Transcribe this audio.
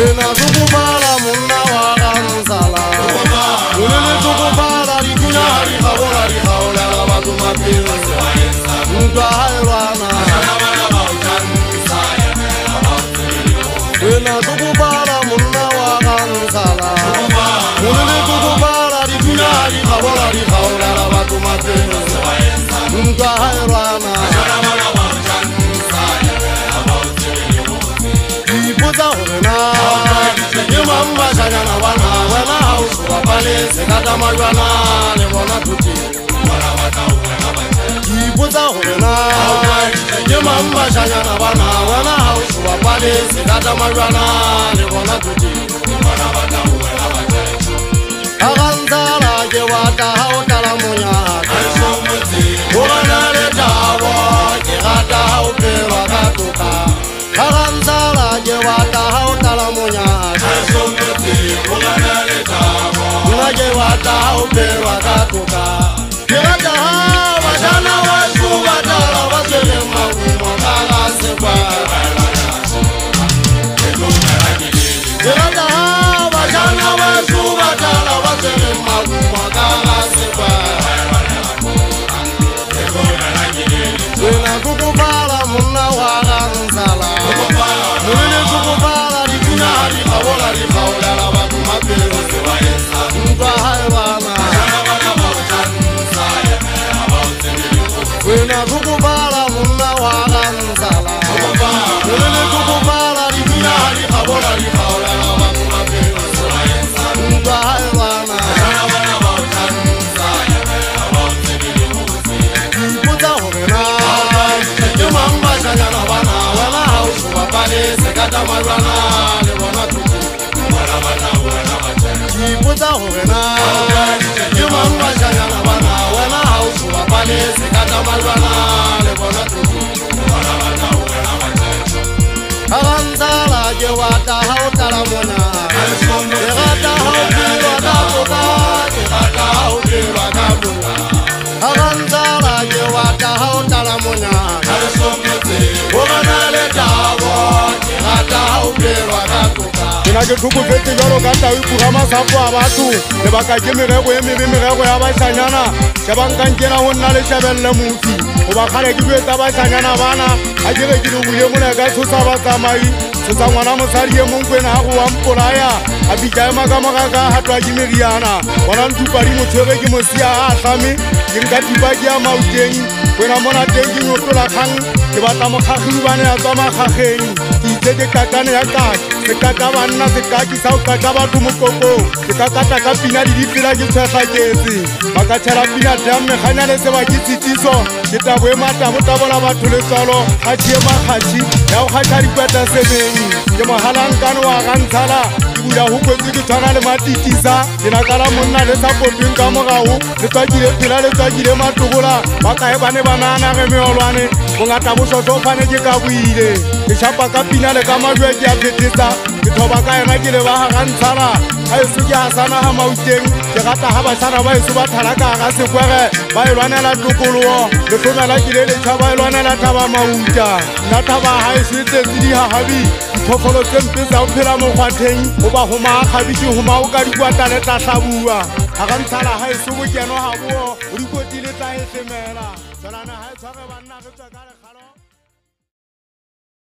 Wena tlhokofala monna wa ga nsala. Molele tlhokofala dithunya ha di kgabola di kgaolela batho maphelo. Ntwa ha e lwana. Wena tlhokofala monna wa ga nsala. Molele tlhokofala dithunya ha di kgabola di kgaolela batho maphelo. Ntwa ha e lwana. Ipotsa hore na ke mang bashanyana bana, wena ha o so bapale sekata majwana le bona thoteng. Ipotsa hore na ke mang bashanyana bana, wena ha o so bapale sekata majwana le bona thoteng. Ha ga ntsala ke batla ha o tlala monyaka, ho bana le thabo ke rata ha o phelwa ka toka. Ha ga ntsala ke batla ha o tlala monyaka, nna ke batla ha o phelwa ka toka. Ke rata ha bashana weso ba tlala ba tshwere marumo ka ga sekwa. Ke rata ha bashana weso ba tlala ba tshwere marumo ka ga sekwa. Wena tlhokofala monna wa ga nsala. Molele tlhokofala dithunya ha di kgabola di kgaolela batho maphelo. Ntwa ha e lwana. Wena tlhokofala monna wa ga nsala. Molele tlhokofala dithunya ha di kgabola di kgaolela batho maphelo. Ntwa ha e lwana. Ipotsa hore na ke mang bashanyana bana, wena ha o so bapale sekata majwana le bona thoteng. Ipotsa hore na ke mang bashanyana bana, wena ha o so bapale sekata majwana le bona thoteng. Ha ga ntsala ke batla ha o tlala monyaka, ke rata ha o phelwa ka toka, ke rata ha o phelwa ka toka. Ha ga ntsala ke batla ha o tlala monyaka, ho bana le thabo ke rata ha o phelwa ka toka. Ke na ke tlhokofetse jwalo ka tau e pura masapo a batho. Lebaka ke merero e mebe, merero ya bashanyana. Shebang ka nkena ho nna le shebelle mofi. Hoba kgale ke jwetsa bashanyana bana, ha ke re ke le bule mona ka tshosa batsamai. Tshosa ngwana mosadi e mong kwena ha go wa mpolaya. A bitsa ema ka mora ka hatwa ke meriana. Bona nthupa di mo tshwere ke mo siya a hlame. Ke nka thipa ke ya Mauteng. Kwena mona teng ke nyotola kgang. Ke batla mokgakgedi bane ya tswa makgakgeng. Ke itse ke kakane ya kaki. Se kaka banna se kaki sa o kaka batho mokokong. Ke kakata ka pina di dipela ke tshwehlaketse. Ba ka tshela pina teng mekganya le seba ke tshitiso. Ke tabo e matla bo tabola batho letswalo. Kgatjhi e makgatjhi ya ho kgatjha dikweta sebeng. Ke mohalankane wa ga ntshala. Ke bula ho kwetswe ke tshwana le matitisa. Ke naka la monna le sa potweng ka morao. Le tswakile phela le tswakile matobola. Ba kae ba ne ba nahana re meolwane. Bongata bo shosho fane ke ka buile. Ke shapa ka pina le ka majwe ke a phethetsa. Ke thoba ka yona ke leba hara ntshala. Ha eso ke hasana ha Mauteng. Ke rata ha bashana ba eso ba thala ka hara sekwere. Ba e lwanela tokoloho. Lehlomela ke le letjha ba e lwanela thaba mauta. Nna thaba ha eso e tletse dihahabi. Diphoofolo tse mpe tsa ho phela mokgwatheng. Hoba ho makgabi ke ho mao ka dikwata le tla hlabua. Hara ntshala ha eso bokeno ha bo. Ho dikoti le tla hehlemela. Tswelana ha e tshware banna re tswa ka.